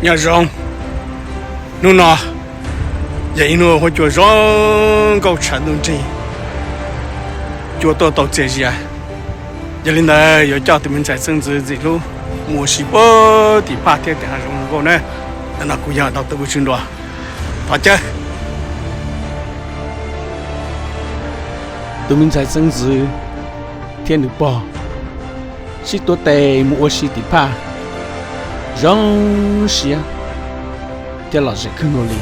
Nyob zoo, hnub no yog ib hnub huab cua zoo nkauj tshav ntuj nrig, cua tuaj tau txias zias. Yog li ntawd yuav coj tus me ntxhais xeeb ntxwv ntxim hlub mus ua si puag tim phaj thiab tim hav zoov zoo nkauj na. Ntawm no kuv yog Doctor Vaj Tswv Nruas, thov caw tus me ntxhais xeeb ntxwv thiab nws pog sib tuav tes mus ua si tim phaj zoo siab thiab lom zem kawg nkaus li.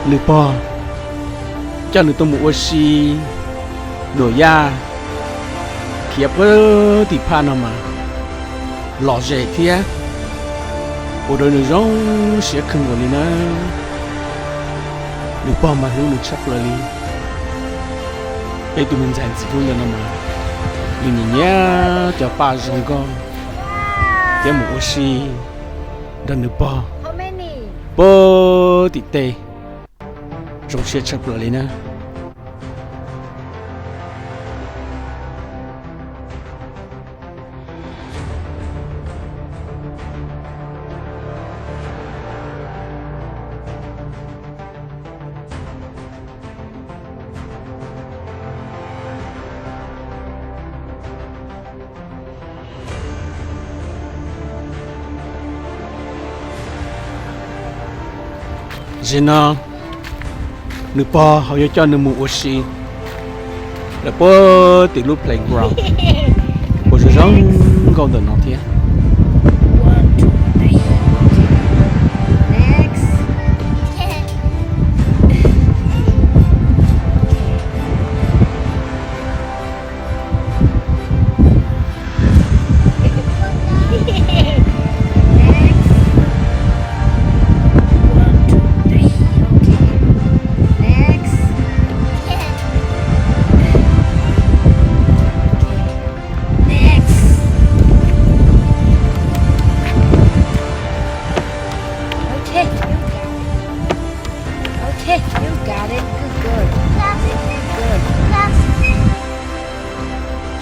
Nws pog coj nws tuaj mus ua si, nuam yaj khiav puag tim phaj no mas lom zem thiab ua rau nws zoo siab kawg nkaus li na. Nws pog mas hlub nws tshaj plaws li. Peb tus me ntxhais ntxim hlub ntawm no mas nws nyiam nyiam cov paj zoo nkauj thiab mus ua si nrog nws pog puag tim tej, zoo siab tshaj plaws li na. Zaum no nws pog ho yuav coj nws mus ua si lawm puag tim lub playground uas zoo zoo nkauj ntawm no thiab.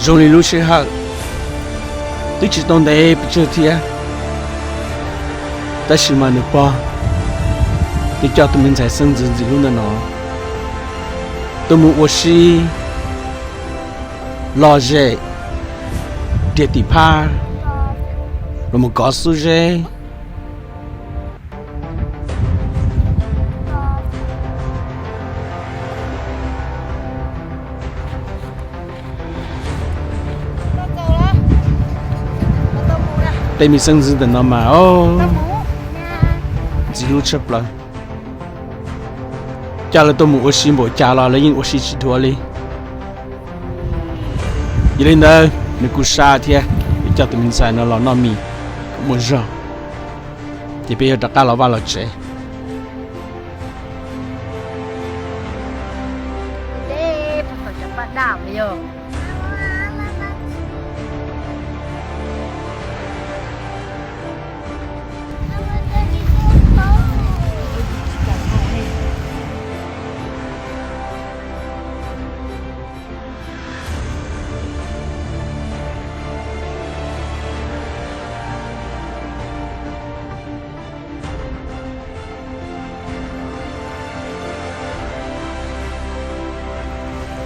Zoo li lub sij hawm twb tsis tau ntev pes tsawg thiab, tab sis mas nws pog twb coj tus me ntxhais xeeb ntxwv ntxim hlub ntawm no tuaj mus ua si lom zem rau tim phaj, los mus kov xub zeb. Tej me xeeb ntxwv ntawm no mas ntxim hlub tshaj plaws. Coj lawv tuaj mus ua si npaum cas los lawv yeej ua si tsis dhuav li. Yog li ntawd nws kuj sab thiab, yuav coj tus me ntxhais no los noj mis kom muaj zog, ces peb yuav rov qab los vaj los tsev.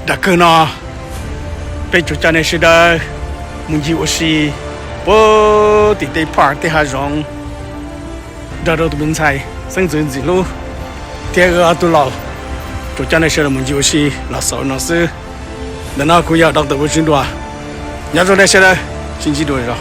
Nram kawg no peb tsuas coj nej sawv daws mus ncig ua si puag tim tej park tej hav zoov nrog rau tus me ntxhais xeeb ntxwv ntxim hlub thiab ob tug laus, tsuas coj nej sawv daws mus ncig ua si los xaus no xwb. Ntawm no kuv yog Doctor Vaj Tswv Nruas, nyob zoo nej sawv daws, sib ntsib dua zog.